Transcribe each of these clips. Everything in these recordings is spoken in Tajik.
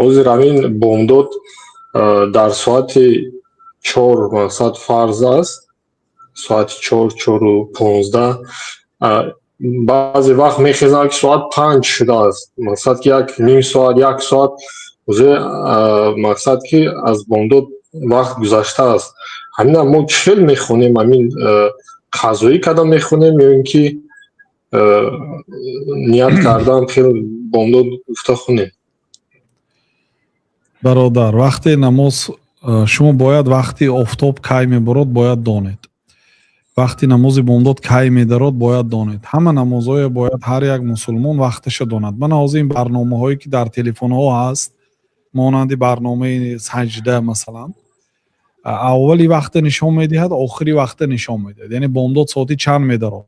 Ҳозир ҳамин бомдод дар соати 4, мақсад, фарз аст, соати 4, 4:15. Баъзе вақт мехезам, ки соат 5 шудааст. Мақсад, ки як ним соат, як соат уже, мақсад, ки аз бомдод вақт гузаштааст. Ҳамина мо чӣ хел мехонем? Ҳамин қазоӣ карда мехонем ё ин ки ният кардан хел бомдод гуфта хонем? Бародар, вақте намоз, шумо бояд вақти офтоб кай мебурод, бояд донед, вақти намози бомдод кай медарод, бояд донед. Ҳама намозҳое бояд ҳар як мусулмон вақташа донад. Мана ҳозир ин барномаҳое, ки дар телефонҳо ҳаст, монанди барномаи саҷда масалан, аввали вақта нишон медиҳад, охири вақта нишон медиҳад, яъне бомдод соати чанд медарод.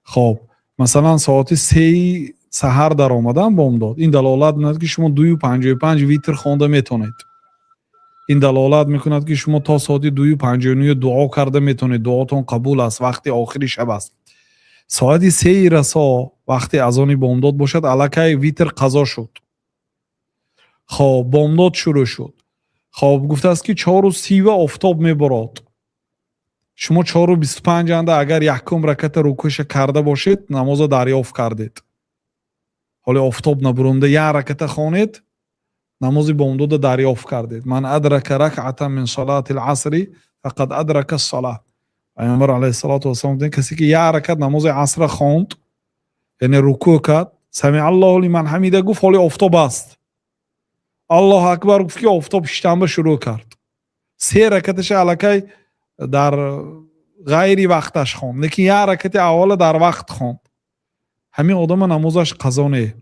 Хоб, масалан, соати 3-и саҳар даромадан бомдод, ин далолат мекунад, ки шумо 2:55 витр хонда метавонед. Ин далолат мекунад, ки шумо то соати 2:59 дуо карда метавонед, дуотон қабул аст, вақти охири шаб аст. Соати 3-и расо вақти азони бомдод бошад, аллакай витр қазо шуд. Хоб, бомдод шурӯъ шуд. Хоб, гуфтааст, ки 4:30 офтоб мебурод. Шумо 4:25 анда агар якум раката рукӯша карда бошед, намоза дарёфт кардед. Ҳоле офтоб набурунда як раката хонед, намози бомдода дарёфт кардед. من أدرك ركعة من صلاة العصر فقد أدرك الصلاة. Пайғамбар алайҳиссалоту вассалом гуфтанд: касе ки як ракат намози асра хонд, яъне рукӯъ кард, سمع الله لمن حمده гуфт, ҳоли офтоб аст, Аллоҳу акбар гуфт, ки офтоб шиштанба шурӯъ кард, се ракаташа аллакай дар ғайри вақташ хонд, лекин як ракати аввала дар вақт хонд, ҳамин одама намозаш қазо не.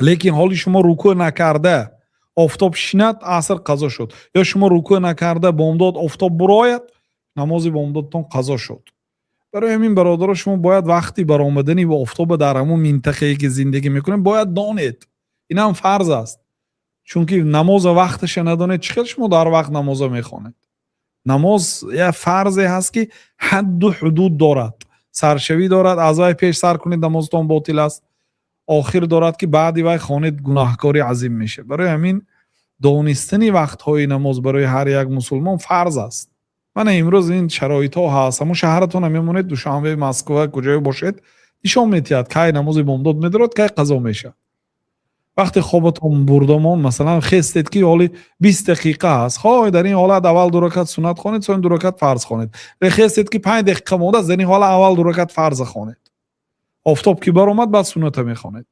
Лекин ҳоли шумо рукӯъ накарда офтоб шинад, аср қазо шуд. Ё шумо рукӯъ накарда бомдод офтоб бурояд, намози бомдодтон қазо шуд. Барои ҳамин, бародаро, шумо бояд вақти баромадани офтоба дар ҳамон минтақае, ки зиндагӣ мекунед, бояд донед. Инам фарз аст, чунки намоза вақташа надонед, чӣ хел шумо дар вақт намоза мехонед? Намоз як фарзе ҳаст, ки ҳадду ҳудуд дорад, саршавӣ дорад. Аз вай пеш сар кунед, намозатон ботил аст. Охир дорад, ки баъди вай хонед, гуноҳкори азим мешавад. Барои ҳамин донистани вақтҳои намоз барои ҳар як мусулмон фарз аст. Мана имрӯз ин шароитҳо ҳаст, ҳамун шаҳратона мемонед, Душанбе, Москва, куҷое бошед, нишон медиҳад, кай намози бомдод медорад, кай қазо мешавад. Вақте хобатон бурдамон, масалан, хестед, ки ҳоли 20 дақиқа ҳаст, хой, дар ин ҳолат аввал ду ракат суннат хонед, соин ду ракат фарз хонед. Хестед, ки 5 дақиқа мондааст, дар ин ҳолат аввал ду ракат фарза хонед, офтоб ки баромад, баъд сунната мехонед.